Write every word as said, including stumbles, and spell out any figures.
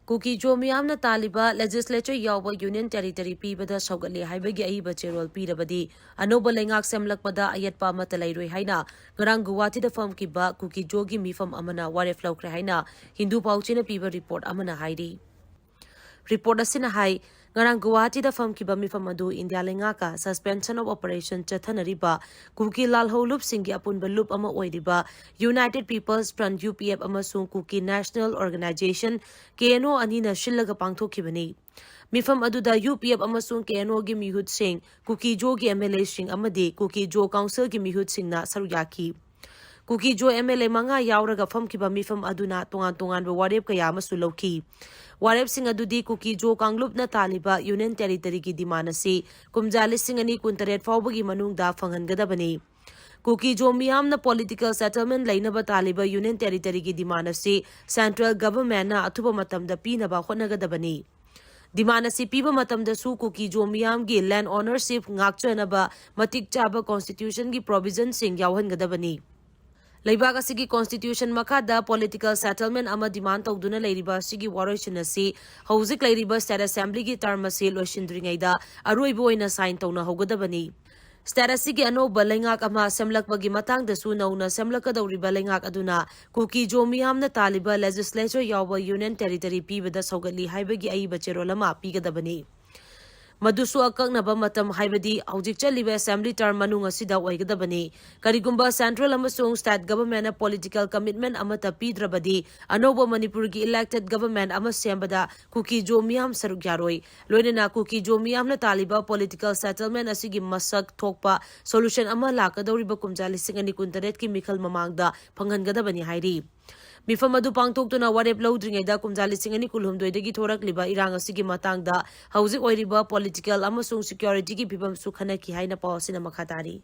ꯀꯨꯀꯤ-ꯖꯣ ꯃꯤꯌꯥꯝꯅ ꯇꯥꯜꯂꯤꯕ legislature ꯌꯥꯎꯕ Union Territory ꯄꯤꯕꯗ ꯁꯧꯒꯠꯂꯦ ꯍꯥꯏꯕꯒꯤ ꯑꯏꯕ ꯆꯦꯔꯣꯜ ꯄꯤꯔꯕꯗꯤ ꯑꯅꯧꯕ ꯂꯩꯉꯥꯛ ꯁꯦꯝꯂꯛꯄꯗ ꯑꯌꯦꯠꯄ ꯑꯃꯠꯇ ꯂꯩꯔꯣꯏ ꯍꯥꯏꯅ ꯉꯔꯥꯡ ꯒꯨꯋꯥꯍꯥꯇꯤꯗ ꯐꯝꯈꯤꯕ ꯀꯨꯀꯤ-ꯖꯣꯒꯤ ꯃꯤꯐꯝ ꯑꯃꯅ ꯋꯥꯔꯦꯞ ꯂꯧꯈ꯭ꯔꯦ ꯍꯥꯏꯅ ꯍꯤꯟꯗꯨ ꯄꯥꯎꯆꯦꯅ ꯄꯤꯕ report ꯑꯃꯅ ꯍꯥꯏꯔꯤ꯫ Report ꯑꯁꯤꯅ ꯍꯥꯏ, ꯉꯔꯥꯡ ꯒꯨꯋꯥꯍꯥꯇꯤꯗ ꯐꯝꯈꯤꯕ ꯃꯤꯐꯝ ꯑꯗꯨ ꯏꯟꯗꯤꯌꯥ ꯂꯩꯉꯥꯛꯀ suspension of operation ꯆꯠꯊꯅꯔꯤꯕ ꯀꯨꯀꯤ ꯂꯥꯜꯍꯧ ꯂꯨꯞꯁꯤꯡꯒꯤ ꯑꯄꯨꯟꯕ ꯂꯨꯞ ꯑꯃ ꯑꯣꯏꯔꯤꯕ United People's Front, U P F, ꯑꯃꯁꯨꯡ Kuki National Organization, K N O, ꯑꯅꯤꯅ ꯁꯤꯜꯂꯒ ꯄꯥꯡꯊꯣꯛꯈꯤꯕꯅꯤ꯫ ꯃꯤꯐꯝ ꯑꯗꯨꯗ U P F ꯑꯃꯁꯨꯡ K N O ꯒꯤ ꯃꯤꯍꯨꯠꯁꯤꯡ, ꯀꯨꯀꯤ-ꯖꯣꯒꯤ M L A ꯁꯤꯡ ꯑꯃꯗꯤ ꯀꯨꯀꯤ-ꯖꯣ council ꯒꯤ ꯃꯤꯍꯨꯠꯁꯤꯡꯅ ꯁꯔꯨꯛ ꯌꯥꯈꯤ꯫ ꯀꯨꯀꯤ-ꯖꯣ M L A ꯃꯉꯥ ꯌꯥꯎꯔꯒ ꯐꯝꯈꯤꯕ ꯃꯤꯐꯝ ꯑꯗꯨꯅ ꯇꯣꯉꯥꯟ ꯇꯣꯉꯥꯟꯕ ꯋꯥꯔꯦꯞ ꯀꯌꯥ ꯑꯃꯁꯨ ꯂꯧꯈꯤ꯫ ꯋꯥꯔꯦꯞꯁꯤꯡ ꯑꯗꯨꯗꯤ ꯀꯨꯀꯤ-ꯖꯣ ꯀꯥꯡꯂꯨꯞꯅ ꯇꯥꯜꯂꯤꯕ Union Territory ꯒꯤ demand ꯑꯁꯤ ꯀꯨꯝꯖꯥ ꯂꯤꯁꯤꯡ ꯑꯅꯤ ꯀꯨꯟꯇꯔꯦꯠ ꯐꯥꯎꯕꯒꯤ ꯃꯅꯨꯡꯗ ꯐꯪꯍꯟꯒꯗꯕꯅꯤ꯫ ꯀꯨꯀꯤ-ꯖꯣ ꯃꯤꯌꯥꯝꯅ political settlement ꯂꯩꯅꯕ ꯇꯥꯜꯂꯤꯕ Union Territory ꯒꯤ demand ꯑꯁꯤ central government ꯅ ꯑꯊꯨꯕ ꯃꯇꯝꯗ ꯄꯤꯅꯕ ꯍꯣꯠꯅꯒꯗꯕꯅꯤ꯫ Demand ꯑꯁꯤ ꯄꯤꯕ ꯃꯇꯝꯗꯁꯨ ꯀꯨꯀꯤ-ꯖꯣ ꯃꯤꯌꯥꯝꯒꯤ land ownership ꯉꯥꯛꯆꯅꯕ ꯃꯇꯤꯛ ꯆꯥꯕ constitution ꯒꯤ provision ꯁꯤꯡ ꯌꯥꯎꯍꯟꯒꯗꯕꯅꯤ꯫ ꯂꯩꯕꯥꯛ ꯑꯁꯤꯒꯤ constitution ꯃꯈꯥꯗ political settlement ꯑꯃ demand ꯇꯧꯗꯨꯅ ꯂꯩꯔꯤꯕ ꯑꯁꯤꯒꯤ ꯋꯥꯔꯣꯏꯁꯤꯟ ꯑꯁꯤ ꯍꯧꯖꯤꯛ ꯂꯩꯔꯤꯕ state assembly ꯒꯤ term ꯑꯁꯤ ꯂꯣꯏꯁꯤꯟꯗ꯭ꯔꯤꯉꯩꯗ ꯑꯔꯣꯏꯕ ꯑꯣꯏꯅ sign ꯇꯧꯅꯍꯧꯒꯗꯕꯅꯤ꯫ State ꯑꯁꯤꯒꯤ ꯑꯅꯧꯕ ꯂꯩꯉꯥꯛ ꯑꯃ ꯁꯦꯝꯂꯛꯄꯒꯤ ꯃꯇꯥꯡꯗꯁꯨ ꯅꯧꯅ ꯁꯦꯝꯂꯛꯀꯗꯧꯔꯤꯕ ꯂꯩꯉꯥꯛ ꯑꯗꯨꯅ ꯀꯨꯀꯤ-ꯖꯣ ꯃꯤꯌꯥꯝꯅ ꯇꯥꯜꯂꯤꯕ legislature ꯌꯥꯎꯕ Union Territory ꯄꯤꯕꯗ ꯁꯧꯒꯠꯂꯤ ꯍꯥꯏꯕꯒꯤ ꯑꯏꯕ ꯆꯦꯔꯣꯜ ꯑꯃ ꯄꯤꯒꯗꯕꯅꯤ꯫ ꯃꯗꯨꯁꯨ ꯑꯀꯛꯅꯕ ꯃꯇꯝ, ꯍꯥꯏꯕꯗꯤ ꯍꯧꯖꯤꯛ ꯆꯠꯂꯤꯕ assembly term ꯃꯅꯨꯡ ꯑꯁꯤꯗ ꯑꯣꯏꯒꯗꯕꯅꯤ꯫ ꯀꯔꯤꯒꯨꯝꯕ central ꯑꯃꯁꯨꯡ state government ꯅ political commitment ꯑꯃꯠꯇ ꯄꯤꯗ꯭ꯔꯕꯗꯤ ꯑꯅꯧꯕ ꯃꯅꯤꯄꯨꯔꯒꯤ elected government ꯑꯃ ꯁꯦꯝꯕꯗ ꯀꯨꯀꯤ-ꯖꯣ ꯃꯤꯌꯥꯝ ꯁꯔꯨꯛ ꯌꯥꯔꯣꯏ꯫ ꯂꯣꯏꯅꯅ ꯀꯨꯀꯤ-ꯖꯣ ꯃꯤꯌꯥꯝꯅ ꯇꯥꯜꯂꯤꯕ political settlement ꯑꯁꯤꯒꯤ ꯃꯁꯛ ꯊꯣꯛꯄ solution ꯑꯃ ꯂꯥꯛꯀꯗꯧꯔꯤꯕ ꯀꯨꯝꯖꯥ ꯂꯤꯁꯤꯡ ꯑꯅꯤ ꯀꯨꯟꯇꯔꯦꯠꯀꯤ ꯃꯤꯈꯜ ꯃꯃꯥꯡꯗ ꯐꯪꯍꯟꯒꯗꯕꯅꯤ ꯍꯥꯏꯔꯤ꯫ ꯃꯤꯐꯝ ꯑꯗꯨ ꯄꯥꯡꯊꯣꯛꯇꯨꯅ ꯋꯥꯔꯦꯞ ꯂꯧꯗ꯭ꯔꯤꯉꯩꯗ ꯀꯨꯝꯖꯥ ꯂꯤꯁꯤꯡ ꯑꯅꯤ ꯀꯨꯟꯍꯨꯝꯗꯣꯏꯗꯒꯤ ꯊꯣꯔꯛꯂꯤꯕ ꯏꯔꯥꯡ ꯑꯁꯤꯒꯤ ꯃꯇꯥꯡꯗ ꯍꯧꯖꯤꯛ ꯑꯣꯏꯔꯤꯕ political ꯑꯃꯁꯨꯡ security ꯒꯤ ꯐꯤꯕꯝꯁꯨ ꯈꯟꯅꯈꯤ ꯍꯥꯏꯅ ꯄꯥꯎ ꯑꯁꯤꯅ ꯃꯈꯥ ꯇꯥꯔꯤ꯫